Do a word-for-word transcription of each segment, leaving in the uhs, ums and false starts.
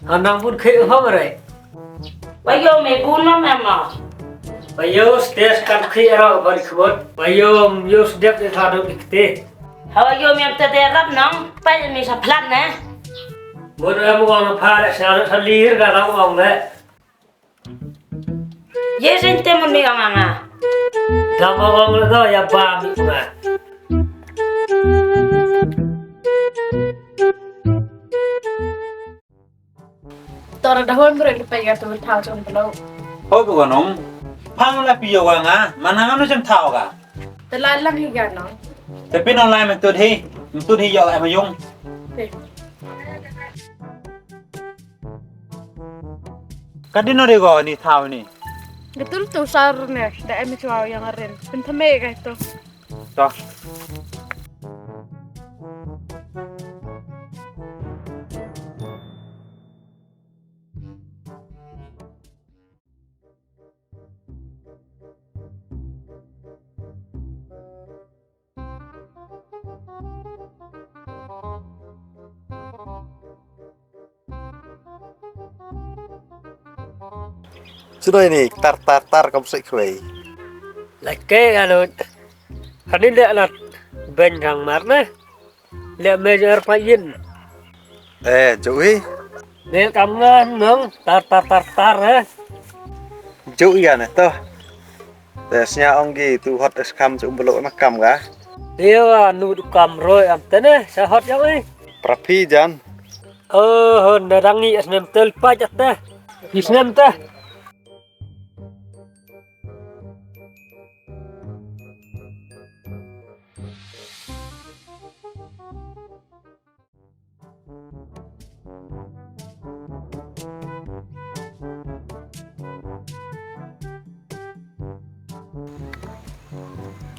Hanang bun khih hom re. Ba yo me bun mam em ma. Ba yo stes kan khih ro bari khmut. Ba yo, yo sdep de thadu ikte. Ha ba yo me em te de rap nong. Pa me sa phlan ne. Bun em ong pha re sa, sa lir ka rap ong le. Ye sen te mun ni ong anga. Dam ong le do ya ba mi ma. Tora da hon bro, pa ya tu thau chong bro. Ho bu nong. Phang la pi yo anga. Mana ngam chong thau ka. Te la lang hi ga nong. Te pin online me tu hi. Me tu hi yo la ma yung. Te. Ka dino de go ni thaw ni. Betul tu sar ne, da em chwa yang aren. Pynthame ka tu. To. Chidoi ni tar tar tar kam sik khwei. Lake alut. Hani le alat ben rang mar ne. Le me jer pa yin. Eh, jui. Nel kam ngan nong tar tar tar tar, eh. Jui ya ne to. Te sñiaw ong ki tu hot es kam chu um blo na kam ka. Te wa nu du kam roi am te ne, sa hot ya oi. Prapi jan. Oh, na dang i es nem tel pa ja te. Is nem te.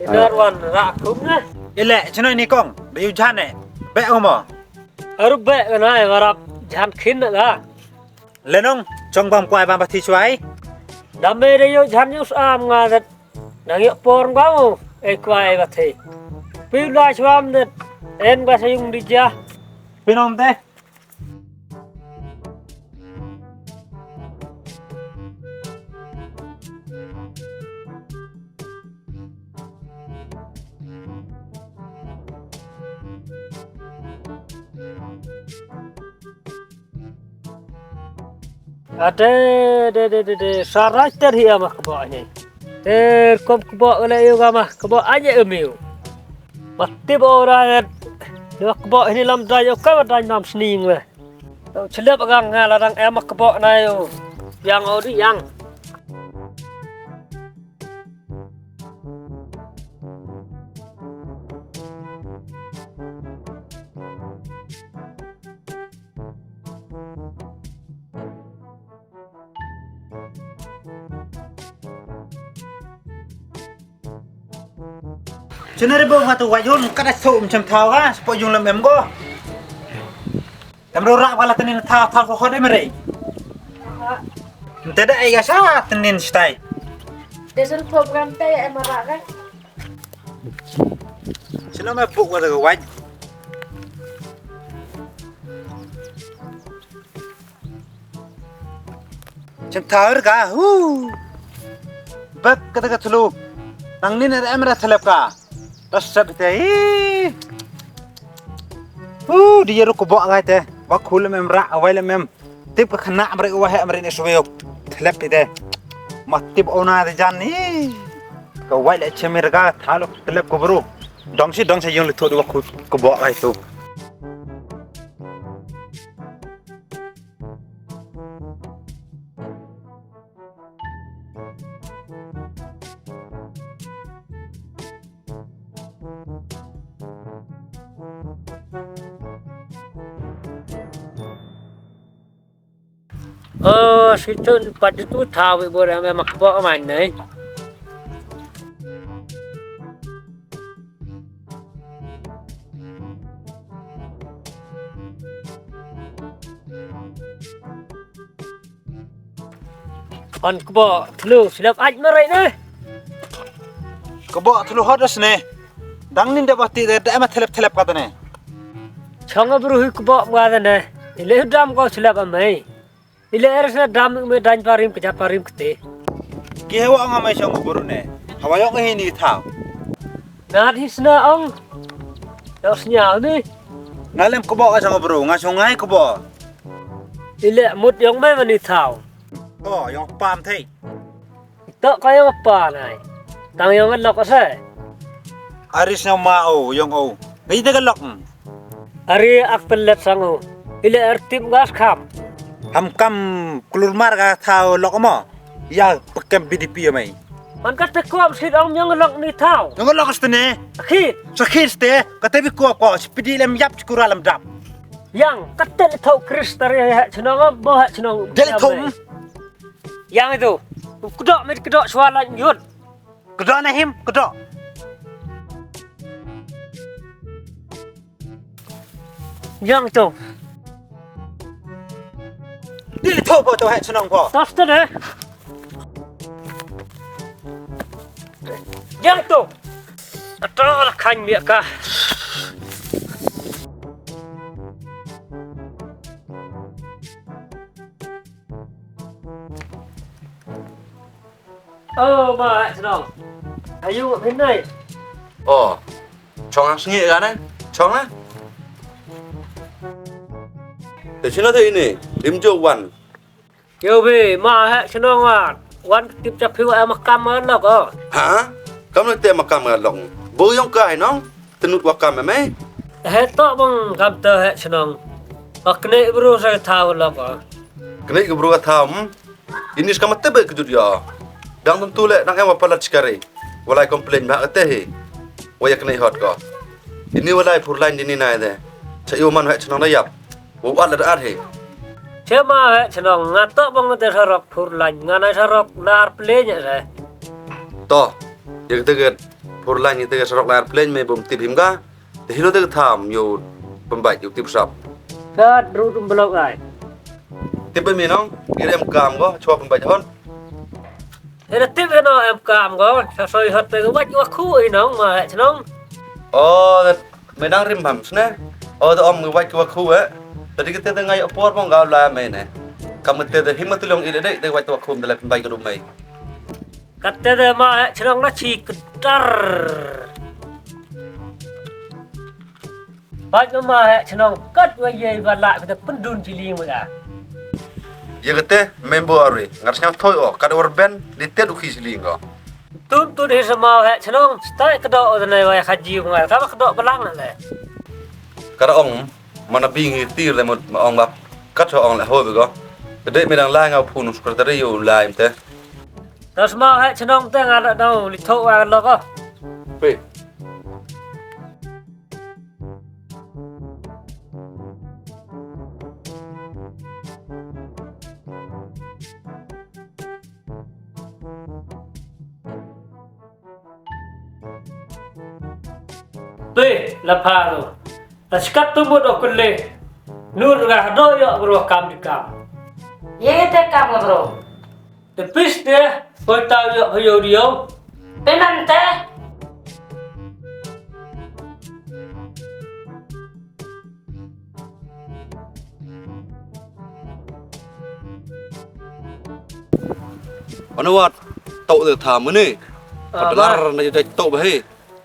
Idar wan ra kum ne. Ile, chano ni kong, be u jan ne. Be omo. Aru be na, e warap jan khin na. Lenong, chong bam kwai bam ba thi chwai. Dame de yo jan yus am nga dat. Nang yok por ngau, e kwai e bathei. Piu la chwam det, en ba sa yung di ja. Pinom te. Ade, de, de, de, de, sarai ter hi ama kebok ni. Ter kom kebok le yu ama kebok aja emiu. Mati bo ora ne. Dua kebok ni lam dai yo ka dai nam sning le. Tau chelep agang nga ladang ama kebok na yu. Yang odi yang. Chuna re bo nga tu wajun kada so um chem thaw ga, spo yung lem em go. Em ro rak wala tenin thaw, thaw ko khode mere. Te da ai ga sa tenin stai. Te sun program te em rak ga. Sino me buk wala ga waj. Chem thaw ka, hu. Bak kata ka thlu. Nang ni na em ra thlep ka. Tas sab te, hi. Hu, di yeru ko bo ngai te. Wa khul mem ra, awai le mem. Tip ka khana amre wa he amre ne suwe. Thlep te. Ma tip ona de jan ni. Ka wai le chemir ka, thalo thlep ko bru. Dong si, dong si yung le thu wa khul ko bo ngai tu. Chitun pat tu thaw i bor ame mak bo man nei. Kon kbo thlu slap ait marai ne. Kbo thlu hot as ne. Dang nin da bati da da ma thelep thelep ka ne. Chong bru hu kbo wa da ne. Ile dam ko slap amai. Ile er sna dam me dain parim ke ja parim kete. Ki hewa nga mai chong bru ne. Hawa yok hi ni thaw. Ngat hi sna ong. Dos nya ni. Ngalem kbo ka chong bru nga chong ngai kbo. Ile mut yong mai mani thaw. Ko yong pam thei. Tok ka yong pa nai. Tang yong lok ase. Aris na ma o yong o. Ngai te ka lok. Ari ak pelet sang o. Ile er tip ngas kham. Ham kam klur mar ka thaw lok mo. Ya pekem B D P mai. Man ka te kuap sit ong yong lok ni thaw. Yong lok ste ne. Akhir. Sakhir ste. Ka te bi kuap ko. Spidi lem yap chikura lem dap. Yang, katel thaw Chris tari ha chnong, bo ha chnong. Del thaw. Yang itu. Kedok mit kedok suara yun. Kedok na him, kedok. Yang itu. Del thaw bo thaw ha chnong bo. Tas tu deh. Yang tu. Ata la khan mi ka. Oh, ma, eh, chnong. Ayu, phin nai. Oh, chong ang sngi ka ne? Chong na? Te chino te ini, dim jo wan. Yo be, ma he chnong wan. Wan tip cha phi wa em kam ma lok o. Ha? Kam lok te ma kam ma lok. Bo yong kai nong. Tenut wa kam me. He to bang kam te he chnong. Ak ne bru sa thaw lok o. Kene ke bru ka tham. Ini ska mate be kejut ya. Dang tentu le nang em wa palat chikari. Walai complain ba kate he. Wa ya kene hot ko. Ini walai phur lain dini nai de. Cha iu man he chnong da yap. Wa wa la da he. Che ma he chnong nga to bang te sarok phur lain nga nai sarok lar plane se. To. Ya kete ke phur lain kete ke sarok lar plane me bum tip him ka. Te hilo te ka tham yo pembai yo tip sap. Kat ru tum blok ai. Tip mi nong, ire em kam ko, chwa pembai hon. Ere tip no em kam ko, sa soi hot te waj wa khu i nong ma he chnong. Oh, me nang rim ham sne. Oh, te om waj wa khu eh. Tadi kete te ngai apor mong gau la me ne. Kam te te him te long ile dei te waj wa khu te le pembai ko dum mai. Kate de ma he chnong na chi ktar. Bait ma he chnong kat wa ye ba la kate pendun chi ling wa. Ye kate member ari ngar sñiaw thoi o kat ur ben li tet u khi chi ling ko. Tun tun hi sama he chnong stai kado o de nai wa khaji wa ka kado balang le. Kada ong mana bing hi tir le mut ma ong bap kat ho ong le ho be ko. Kade me dang lai nga phun secretary yo lai te. Tau sma he chnong te nga da dau li tho wa lo ko. Pe. Pe, la pha lo. Ta skat tu mut o kule. Nur ga do yo bro kam di kam. Ye te kam bro. Te pis te, poi tau yo, yo, yo. Pe man te. Ano wat, tau de tham ni. Ah, lar na jai tau ba he.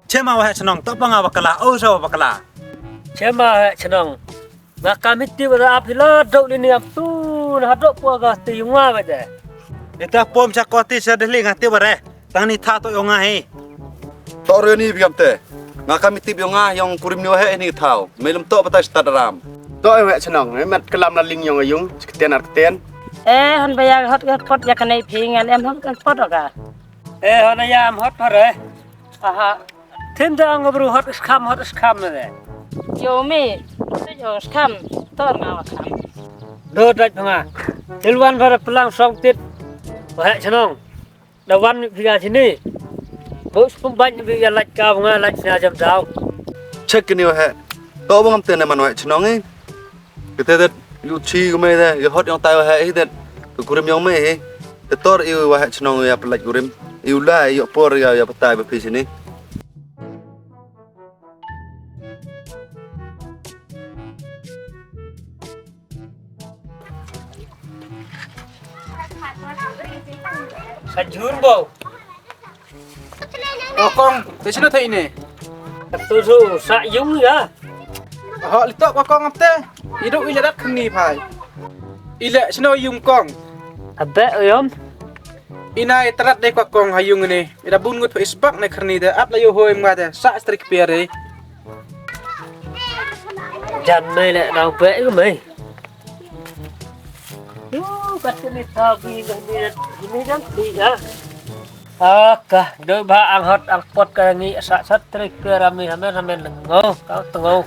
Chema wa he chnong, tau pa nga wa kala, o sa wa kala. Chema he chnong. Nga kamiti wa da ap hila dok ni ni ap tu na dok pua ga ti yunga wa de. Ita pom cha koti cha deli nga ti wa re. Tang ni tha to yong nga hi. To re ni biam te. Nga kamiti yong nga yong kurim ni wa he ni thau. Me lum to batai stad ram. To e we chnong, me mat kalam la ling yong yung, chikten ar kten. Eh, hon baya hot ga pot ya kanai phi ngan em hot kan pot ga. Eh, hon ya am hot hore. Aha. Thim da ang bru hot skam, hot skam ne. Yo me, yo skam, tor nga wa kam. Do dai nga. Til wan pha da plang song tit. Waheh chnong. Da wan phi ya chini. Bo skum ban phi ya lait ka nga lait sna jam daw. Check ni waheh. To bang am te na man waheh chnong i. Kite det yu chi ko me de, yu hot yong tai waheh i det. Ko kurim yong me i. Te tor i waheh chnong ya pelait kurim. I u la i yo por ya ya petai ba phi chini. Sa jhur bo. O kong, te chino thei ne? Tu su sa yung ya. Ho, litok ko kong ap te. Idu ile rat khni phai. Ile chino yung kong. Abe oyom. Ina i trat de ko kong ha yung ne. Ida bun ngut pha isbak ne khni de. Ap la yo hoi ma de. Sa strik piare. Jan me le nau be ko me. Yo, kat ni tha bi ni ni ni jam ti ya. Aka, do ba ang hot ang pot ka ngi sa sat trik ke rami hamen hamen ngo, ka tengo.